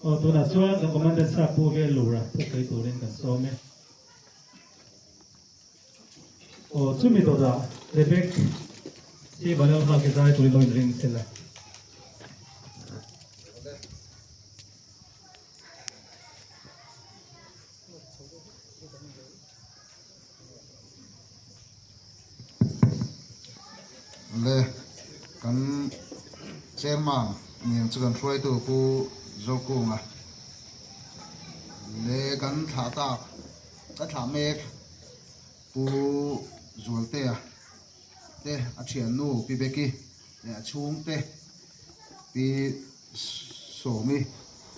Aw tunah chuan kan Commandant Sir Pu Velura puk lei turin kan sawm e. Aw chumi dawtah Rebek si Vanel Nghak i zai turin lo inring sela. Le kan chairman niang chu kan hruaitu Pu Zokunga le kan thlah tak ka thlah mek Pu Zualtea te a thiannu Pi Beki leh a chhungte Pi Sawmi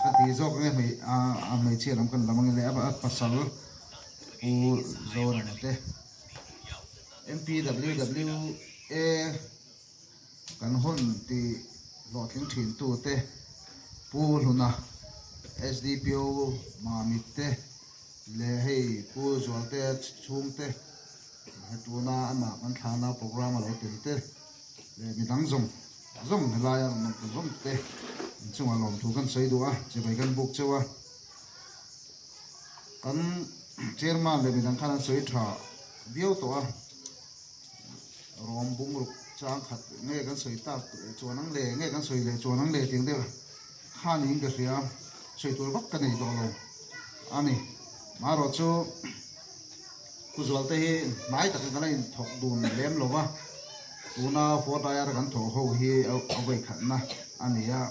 ka ti zawk nge hmei a hmeichhia lam kan lam ang le a pasal Pu Zorama te M_P_W_W_A kan hawn ti hlawhtling thin tu te Pu Hluna S_D_P_O Mamit te leh hei Pu Zualtea chhungte tuna amah kan thlana program a lo tel te leh midang zawng zawng helaia rawn awm ta zawng te inchungah lawmthu kan sawi duh a, chibai kan buk cheu a, kan chairman leh midang khan an sawi tha viau tawh a, rawm bung ruk chang khat nge kan sawi tak chuan ang le nge kan sawi leh chuan ang le tih ang deuh kha niin ka hria, sawi tur vak ka nei tawh lo a ni, marawh chu Pu Zualte hi hnai takin kan la inthawk dun lem lo va, tuna Fort Air kan thawh ho hi a vawikhatna a ni a.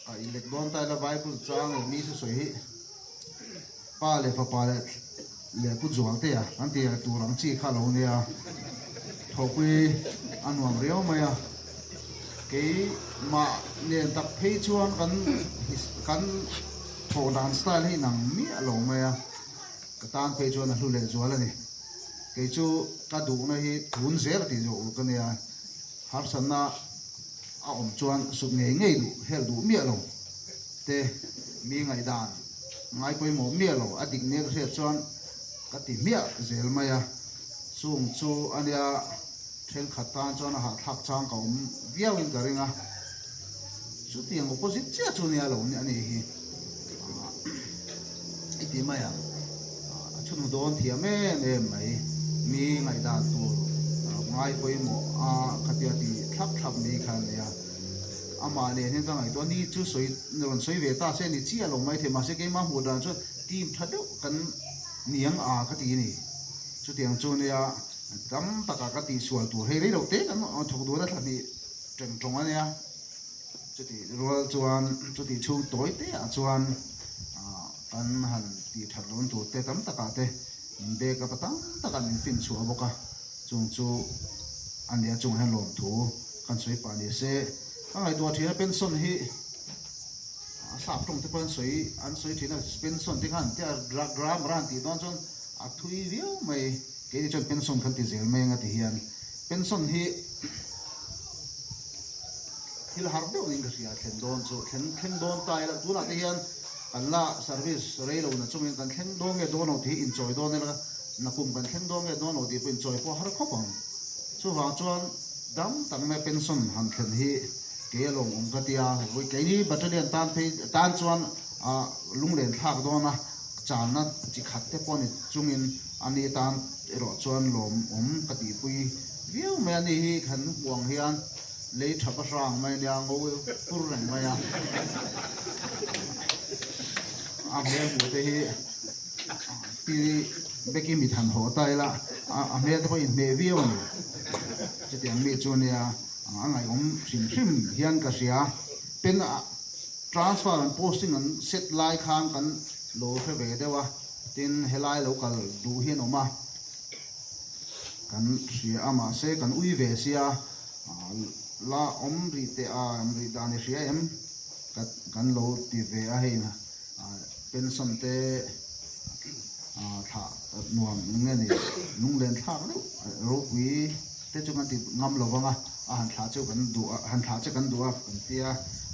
A inlek dawn ta ila Bible chang leh mi thusawi hi Pa leh Fapa leh leh Pu Zualtea kan tih tur ang chi kha a lo nia. Thawhpui a nuam riau mai a, keimah nen tak phei chuan kan kan. Thawh dan style hi inang miah lo mai a, ka tan phei chuan a hlu leh zual a ni. Kei chu ka duhna hi tun zel a tih zawh uluk a nia, harsatna a awm chuan sut ngei ngei duh, helh duh miah lo te, mi ngaihdan ngai pawimawh miah lo, a dik nia ka hriat chuan ka ti hmiah zel mai a. Chung chu a nia thenkhat tan chuan a hahthlak chang ka awm viauin ka ring a. Chutiang opposite chiah chu nia lo a ni hi i ti mai ang. A chhunhu dawn thiam em em mai. Mi ngaihdan tur ngai pawimawh a khatia ti thlap thlap ni kha a nia. Amah nen hian ka ngaihtuah ni chu sawi rawn sawi ve ta se ni chiah lo mai thei mahse keimah hmuh dan chuan team tha deuh kan niang a ka ti a ni. Chutiang chu nia tam taka ka tihsual tur hei rei lo te kan thawk dun a thla hnih. Teng tawng a nia, chutih rual chuan chutih chhung tawi te ah chuan kan han tih that dawn tur te tam takah te min backup a tam takah min fin chhuah bawk a, chung chu a nia chungah hian lawmthu kan sawi pah ni se, ka ngaihtuah thin a pension hi a sap tawng te pawh an sawi an sawi thin a pension te khan tia grammar a han tih dawn chuan a thui viau mai, keini chuan pension kan ti zel mai anga ti hian pension hi. Thil har deuh niin ka hria, thlen dawn chu thlen thleng dawn ta ila, tunah te hian kan la service rei lo na chungin kan thleng dawn nge dawn lo tih hi inchawi dawn ila, nakum kan thleng dawn nge dawn lo tih pawh inchawi pawh a har khawp ang. Chuvang chuan dam tak mai pension han thlen hi kei a lawmawm ka ti a, vawi keini battalion tan phei tan chuan ah lunglen thlak dawn a, channa chi khat te pawh ni chungin a ni tan erawh chuan lawmawm ka tihpui viau mai a ni hi kan huang hian lei tha pa hrang mai ania ngo pur reng mai a a hmel hmuh te hi pi beki mit han haw ta ila a hmel te pawh inhmeh viau a ni chutiang mi chu ania a ngaihawm hrim hrim hian ka hria. Pen transfer an posting an set lai khan kan lo hre ve deuh a, tin helai lo kal duh hi an awm a, kan hria a mahse kan ui ve sia la awm rih teh a awm rih dan i hria em kan lo ti ve a hei pension te thlah nuam nge ni lunglen thlak deuh ropui te chu kan ti ngam lo vang a a han thlah chu kan duh a han thlah che kan duh a kan tia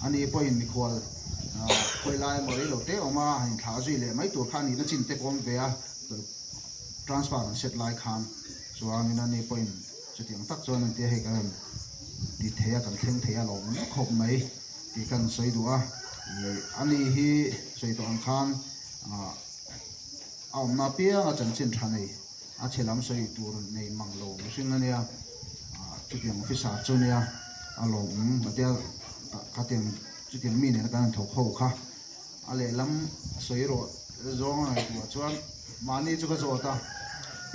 ani pawhin mikhual khawi lai emaw rei lo te awm a han inthlah zui leh mai tur kha a nihna chin te pawh awm ve a transfer an set lai khan chuanin ani pawhin chutiang tak chuan an tia hei kan han ti thei a kan thleng thei a lawm khawp mai tih kan sawi duh a ih ani hi sawi tawh ang khan ah a awmna apianga chanchin tha nei a chhe lam sawi tur nei mang lo mihring a nia ah chutiang officer chu a nia a lawm a tia khatiang chutiang mi nena kan han thawk ho kha a lehlam sawi rawh zawng a ngaihtuah chuan mahni chu ka zawt a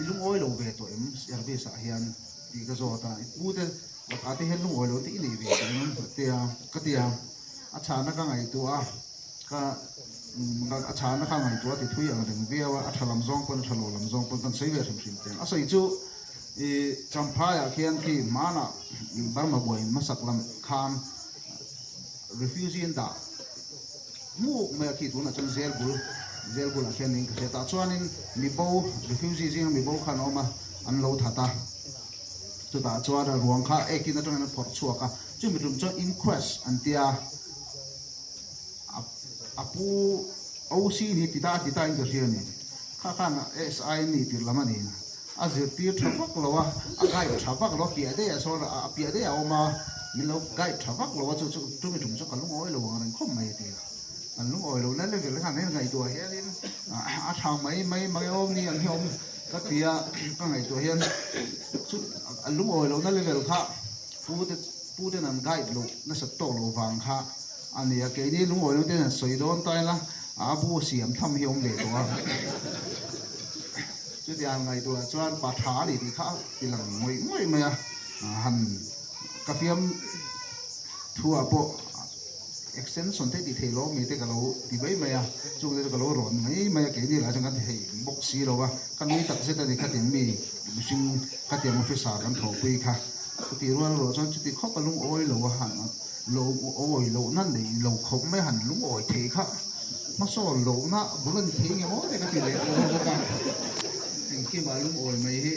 i lungawi lo ve tawh em service ah hian tih ka zawt a i pu te lakah te hian lungawi lo te i nei ve tawh em a tia ka ti a a chhana ka ngaihtuah a. Ka a chhana kha ngaihtuah ti thui ang reng viau a, a tha lam zawng pawn a tha lo lam zawng pawn kan sawi ve hrim hrim teng. A sawi chu i Champhaiah khian khi hmanah Burma buai hmasak lam khan refugee an dah hmuk mai a khi tunah chuan zel bul zel bulah khian niin ka hria tah chuanin mibo refugee zinga mibo khan a awm a an lo that a chutah chuan ruang kha ekin atangin an phawrh chhuak a chumi tum chuan inquest an tia. A pu OC ni ti ta ti ta in ka hria ni. Kha khan SI ni tir lam a ni. A zirtir tha vak lo a, a guide tha vak lo a piah daih ah sawn a piah daih ah a awm a, min lo guide tha vak lo a chu chu chumi tum chu ka lungawi lo ang reng khawp mai a ti a. Kan lungawi lo na level khan hei ngaihtuah hianin a tha mai mai mai awm ni ang hi awm ka ti a, ka ngaihtuah hian chu a lungawi lo na level kha pu te pu ten an guide loh nasat tawk loh vang kha A nia, keini lungawi lo ten an sawi dawn ta ila, a bu siam tham hi a awm ve tawh a. Chutiang ngaihtuah chuan pa tha a ni tih kha a ti lang ngawih ngawih mai a, han ka fiam thu ah pawh extension te tih theih loh mi te ka lo ti mai mai a, chung te chu ka lo rawn mai mai a, keini lah chuan kan ti thei bawk si lo a, ka nui tak zet a ni khatiang mi mihring khatiang officer kan thawhpui kha, chutih rual erawh chuan chuti khawp a lungawi lo a han. Lo awi lohna nei lo khawp mai han lungawi thei kha hmasawn lohna bul a ni thei nge maw te ka ti leh tawh a bawk a, engkimah lungawi mai hi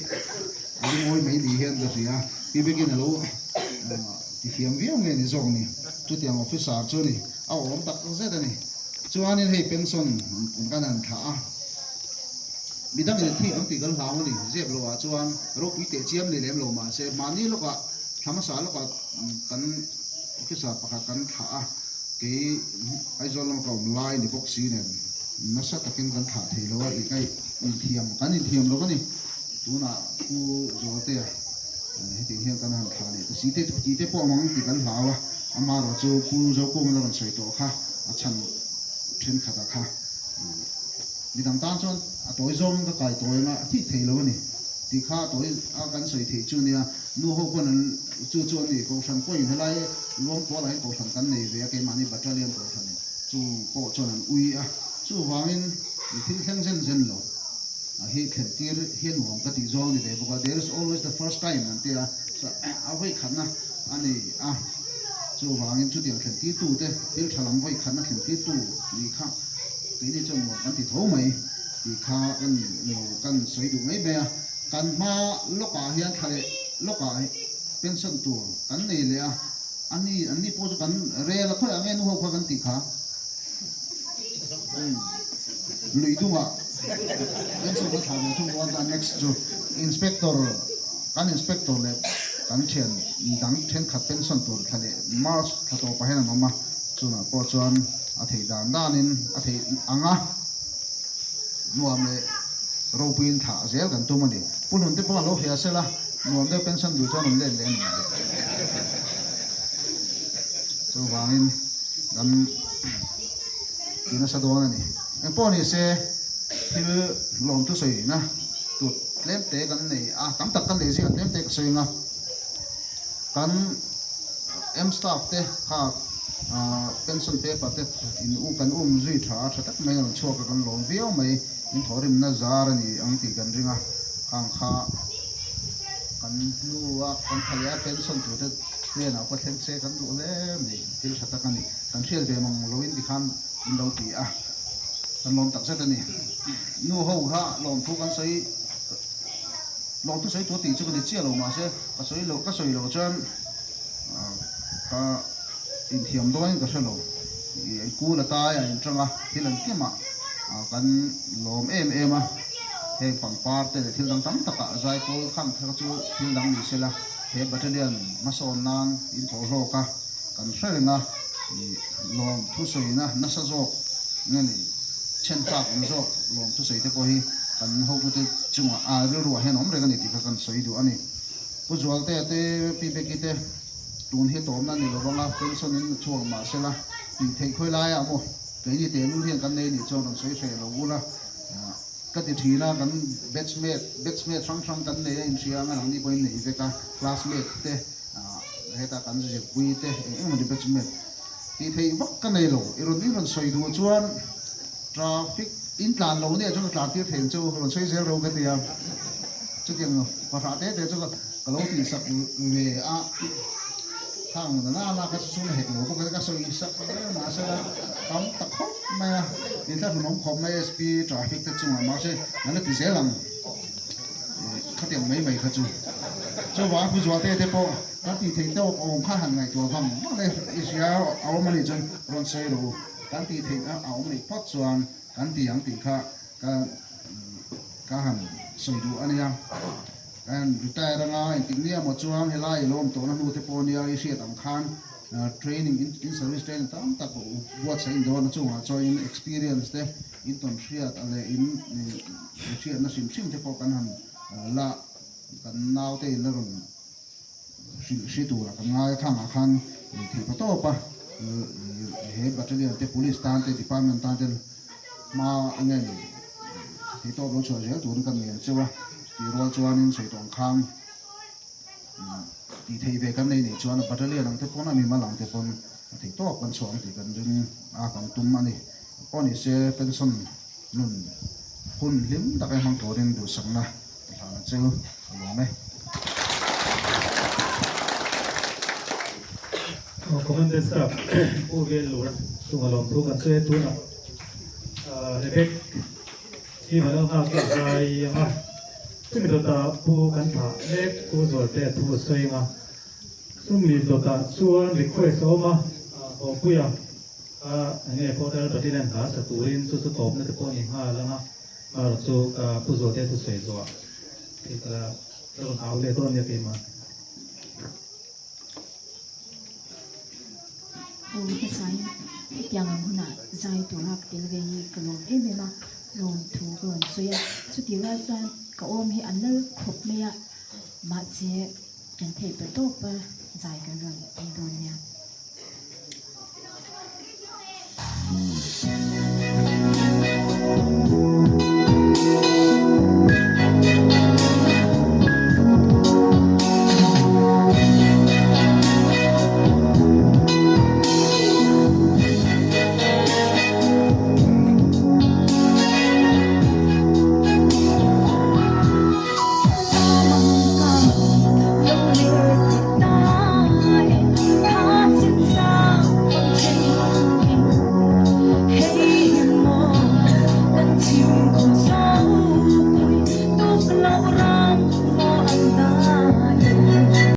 a lungawi mai ni hian ka hria, pi biakin a lo ti thiam viau nge ni zawk ni, chutiang officer chu ni a awm tak zet a ni, chuanin hei pension kan han thlah a, midangin an thik ang tih kan hlau a ni, zep loh ah chuan ropui teh chiam ni lem lo mahse mahni lawkah thla hmasa lawkah. Kan officer pakhat kan thlah a, kei Aizawl lama ka awm lai ni bawk si nen nasa takin kan thlah thei lo a, ih ka inthiam kan inthiam lo a ni. Tunah Pu Zawltea hetiang hian kan han thlah leh ta si te tih te pawh a mang tih kan hlau a, amaherawh chu Pu Zokunga rawn sawi tawh kha a chhan thenkhat ah kha midang tan chuan a tawi zawngin ka kai tawi anga a thik thei lo a ni tih kha a tawi a kan sawi theih chu nia. Nu ho pawn an chu chu an ni Kohhran pawhin helai Luangpualah hian Kohhran kan nei ve a, keimahni Battalion Kohhran chu pawh chuan an ui a, chuvangin thil thleng zen zen lo hi thlen tir hi a nuam ka tih zawng a ni ve bawk a, there is always the first time an ti a, a vawi khatna a ni a, chuvangin chutiang thlen tir tu te thil tha lam vawi khatna thlen tir tu nih kha keini chuan nuam kan ti tho mai tih kha kan lo kan sawi duh mai mai a. Kan hma lawkah hian thla leh lawkah pension tur kan nei leh a, a ni an ni pawh chu kan rel a khawiah nge nu ho kha kan tih kha lui dungah pension kan thlah ve thung dawn ta next chu inspector kan inspector leh kan thian dang thenkhat pension tur thla leh march thla tawpah hian an awm a chunah pawh chuan a theih dan danin a theih ang a nuam leh Ropuiin thlah zel kan tum a ni. Pu Hlun te pawh a lo hria sela, nuam deuh pension duh chuan an let leh a ni mai. Chuvangin kan ti nasa dawn a ni. Engpawh ni se thil lawm thu sawina tur tlem te kan nei a, tam tak kan nei zingah tlem te ka sawi ang a. Kan M staff te kha. Pension paper te in u kan um zui tha a, tha tak mai a rawn chhuak a, kan lawm viau mai. In thawhrimna zar a ni ang tih kan ring a, khang kha kan hnua kan tha leh a pension tur te hnenah pawh thleng se kan duh hle mai, thil tha tak a ni. Kan hriat ve mang loin tikhan in lo ti a, kan lawm tak zet a ni. Nu ho kha lawmthu kan sawi lawmthu sawi tur tih chu ka ni chiah lo mahse ka sawi loh ka sawi loh chuan ka inthiam dawnin ka hre lo. Kul a tai a inṭang a, thil an kim a, kan lawm em em a. Heng pangpar te leh thil dang tam takah zaipawl khang kha chu thil dang ni sela, he battalion hmasawn nan in thawh hlawk a, kan hre reng a, lawm thusawina nasa zawk nge ni chhenfak awm zawk lawm thusawi te pawh hi kan hotute chungah a rilruah hian awm reng a ni tih kha kan sawi duh a ni. Pu Zualtea te, Pi Beki te tun hi tawmna ni lo vanga pension in chhuak mah sela tih theih khawi laiah maw keini tehlul hian kan nei nih chuan rawn sawi hreh lo ula ka ti thin a, kan batchmate batchmate hrang hrang kan nei a inhria anga nangni pawhin nei vek a, classmate te heta kan zirpui te eng eng emaw batchmate tih theih vak ka nei lo i rawn i rawn sawi duh chuan traffic in tlan lo nia chuan ka tlan tir thei ang che u rawn sawi zel ro ka ti a. Chutiang fahrah te te chu ka lo tihsak ve a, khang na na kha chu chhung hek lo bawk a, ka sawi sak hle mahse la tam ta khawp mai a, inthlahrunawm khawp mai SP traffic te chungah mahse an la ti zel ang khatiang mai mai kha chu. Chuvang Pu Zualte te pawh kan tih theih tawk awm kha han ngaihtuah vang vang le i hria a awm a nih chuan rawn sawi rawh u, kan tih theih a awm nih phawt chuan kan ti ang tih kha Ka ka han sawi duh a nia. Ka han retire anga engtik nia maw chuan helai i lo awm tawhna hnu te pawh nia i hriat ang khan training in service training tam tak buatsaih in dawn a chungah chuan in experience te in tawn hriat leh in hriatna hrim hrim te pawh kan han la kan naute in la rawn hrilh hri tura kan ngai a khangah khan theih pa tawp a he battalion te police tan te department tan te hma nge ni theih tawp lo chhuah zel turin kan ngen cheu a tih rual chuanin sawi tawh ang khang tih theih ve kan nei nih chuan battalion ang te pawn a mimal ang te pawn a theih tawp kan chhuah ang tih kan ring a kan tum a ni pawh ni se pension nun hun hlim taka hmang turin duhsakna Ka hlan a cheu, ka lawm e. Commandant Staff Pu Vel Lura chunga lawmthu kan sawi a, tunah Rebek hi va lo nghak leh zai ang a, chumi dawtah Pu kan thlah mek Pu Zualtea thu a sawi ang a, chumi dawtah chuan request a awm a, Hawpuia kha enge Portal Battalion hla sa turin chu chu tawpna te pawh a ni nghal ang a. Erawh chu ka Pu Zualte chu sawi zawh thei ka la rawn au leh dawn nia keimah. Aw hmasain hetiang ang hunah zai tura ka tel ve hi ka lawm em em a, lawm thu ka rawn sawi a, chutih rual chuan ka awm hi an lal khawp mai a, mahse kan theih pa tawp a zai kan rawn tum dawn nia.